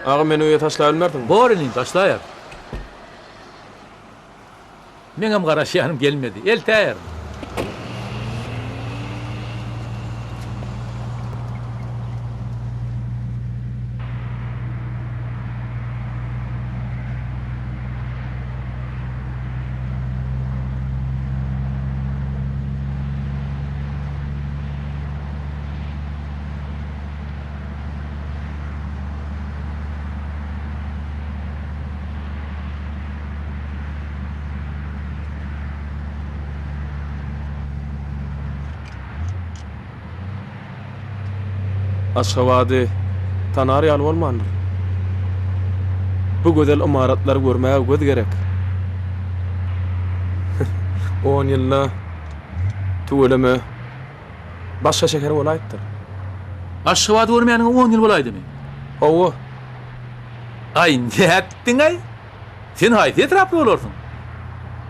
Aga meni öýe taşlabilmersiňmi? Bor inim, taşlaýar. Meňem garaşýanym gelmedi. Eltäýerin. Aşgabady tanar ýaly bolmandyr. Bu gözel ymaratlary görmäge göz gerek. On ýylda tüweleme başga şäher bolaýypdyr. Aşgabady görmäniňe on ýyl bolaýdymy? Hawa. Aý, nätdiň-aý? Sen haýsy etraply bolarsyň?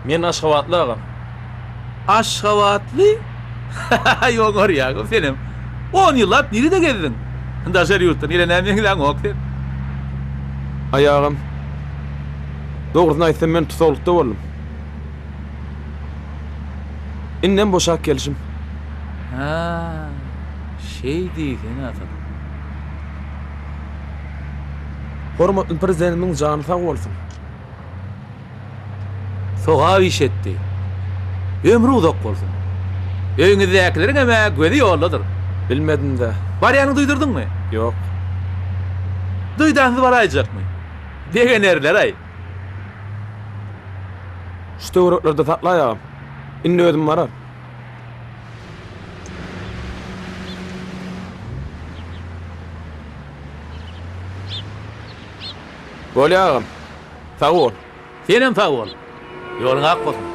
Men aşgabatly agam. Aşgabatly? Haý, oňarýaňam senem. On ýyllap nirede gezdiň? Daşary ýurtdan gelene meňzäňok sen. Aý agam, dogrusyny aýtsam men tusaglykda boldum. Indem boşap gelşim. Hä, şeý diýsene asyl. Hormatly Prezidentimiziň jany sag bolsun. Sogap iş etdi. Ömri uzak bolsun. Öýüňizdäkileriňem-ä gözi ýoldadyr. Bilmedim-dä. Barýanyňy duýdurdyňmy? Ýok. Duýdansyz baraýjakmy? Begenerler-aý. Şu töwereklerde saklaý agam. Indi özüm barar. Bolýa agam. Sag bol. Senem sag bol. Ýoluň ak bolsun.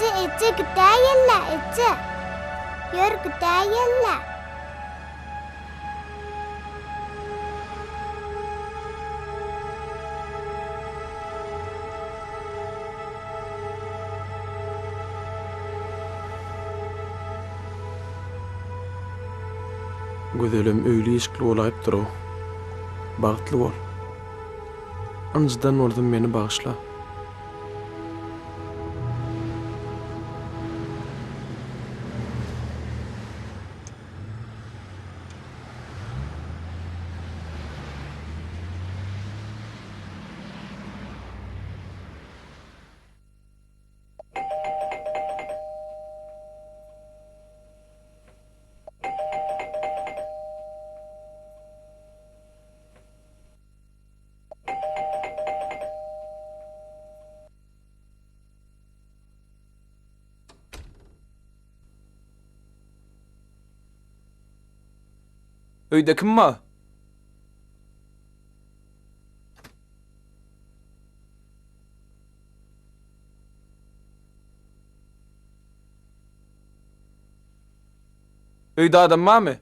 Eje, eje, gidäýeli, eje. Ýör, gidäýeli. Gözelem öýli-işikli bolaýypdyr-ow. Bagtly bol. Ynjydan bolsam meni bagyşla. Öýde kim bar? Öýde adam barmy?